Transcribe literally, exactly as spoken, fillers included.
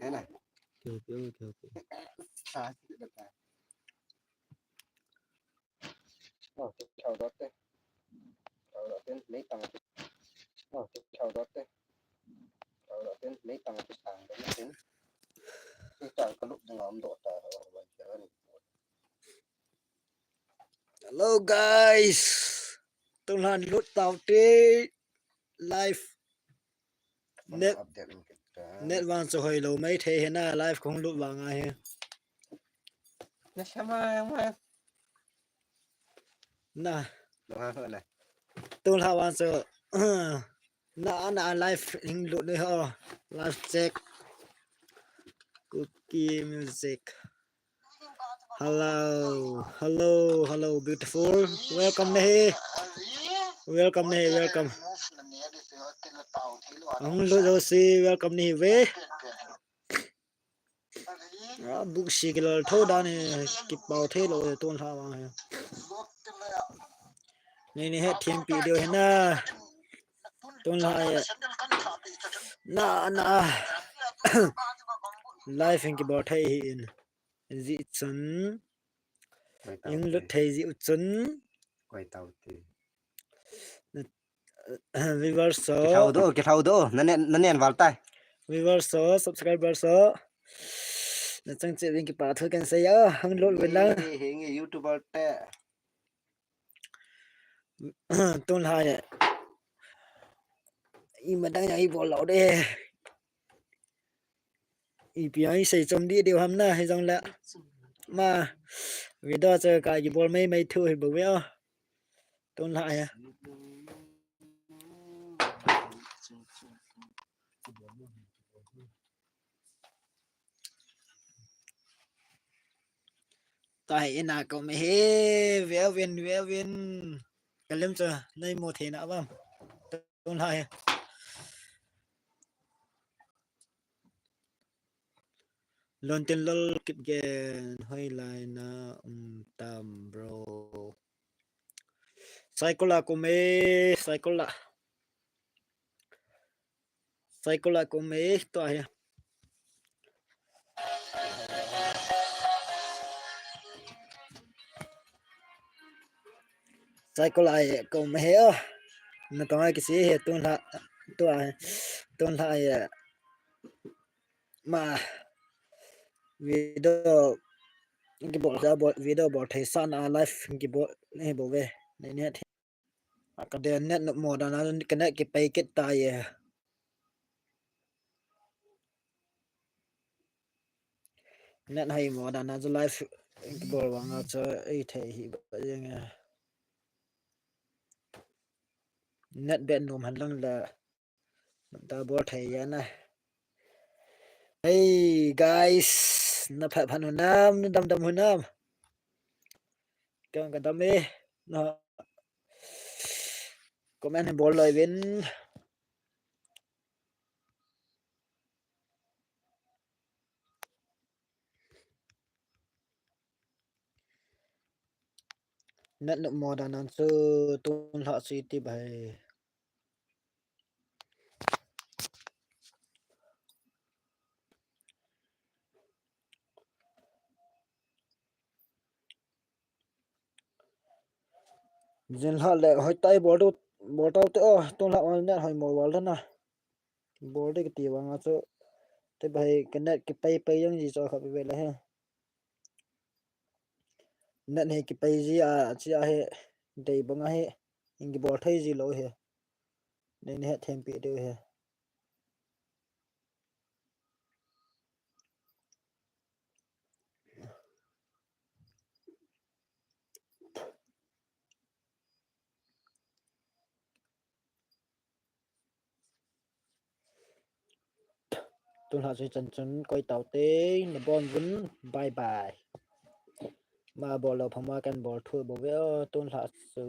Kihoupi, kihoupi. Sa si da ta. Oh, kihou dot te. Kihou dot te, nei tang te. Oh, kihou dot te. Kihou dot te, nei tang te sang dot te. Ni tang ka lup ding om dot ta. Hello guys. Tunlhan lut tau te live. Net, net vang chu hoilou mai thei hina live kong lut vang ahi. Na sama ma. Na. Tunlha vang chu na na live hing lut ni ho. Live check. Kuki music. Hello, hello, hello, beautiful. Welcome nahi. Welcome nahi, welcome. Ang lo si welcome nahi ve. Ah, buk si kilol tho da ni kipau thei lou tun ha wa. Ni ni he thim pi deu he na. Tun ha ya. Na na. Live in kibau thei hi in. Ji chun. Ing lut thei ji u chun. Koi tau ti. Viewers so. Kithau do, kithau do. Na nen, na nen val tai. Viewers so, subscriber so. Na chang che wing kipa thu kan sei ya, hang lut win lang. Hing YouTuber te. Tun ha ya. I ma dang ya i bol lo de. Ipi a i sei chom di deu ham na, hei jong le. Ma, video chu ka kibol mai mai thu hi bo ve o. Tun la ya. Ta hi ina ko me he, ve vin, ve vin. Kalim chu, nei mo the na bam. Tun la ya. Lontin lol kip gen hoi lai na um tam bro. Saikola kume, saikola. Saikola kume to ahi. Saikola ai kume he o. Na tonga kisi he tun la to ahi. Tun la ai. Ma video kibol sa bol video bol thei sa na live kibol ni bo ve ni net. Ka de net no mo da na ka net kipai kit ta ye. Net hai mo da na chu live kibol wang a chu ei thei hi ba jeng e. Net be nom han lang la. Nam ta bol thei ya na. Hey guys, na phat phat hu nam, na dam dam hu nam. Kang ka dam e. Na comment bol loi vin. Net no mo da nan chu tun la si ti bai. Jin la le hoi tai bol tu bol tau te o tun la on net hoi mo wal na. Bol de kiti wang a chu. Te bai ka net kipai pai jong ji chu kha pe ve la he. Net hi kipai ji a, chi a hi, dei bang a hi, in kibol thei ji lou hi. Nei ni het thempi deu hi. Tun la chu chan chun koi tau te na bon vun bye bye. Ma bol lou pha ma kan bol thu bo ve o tun la chu.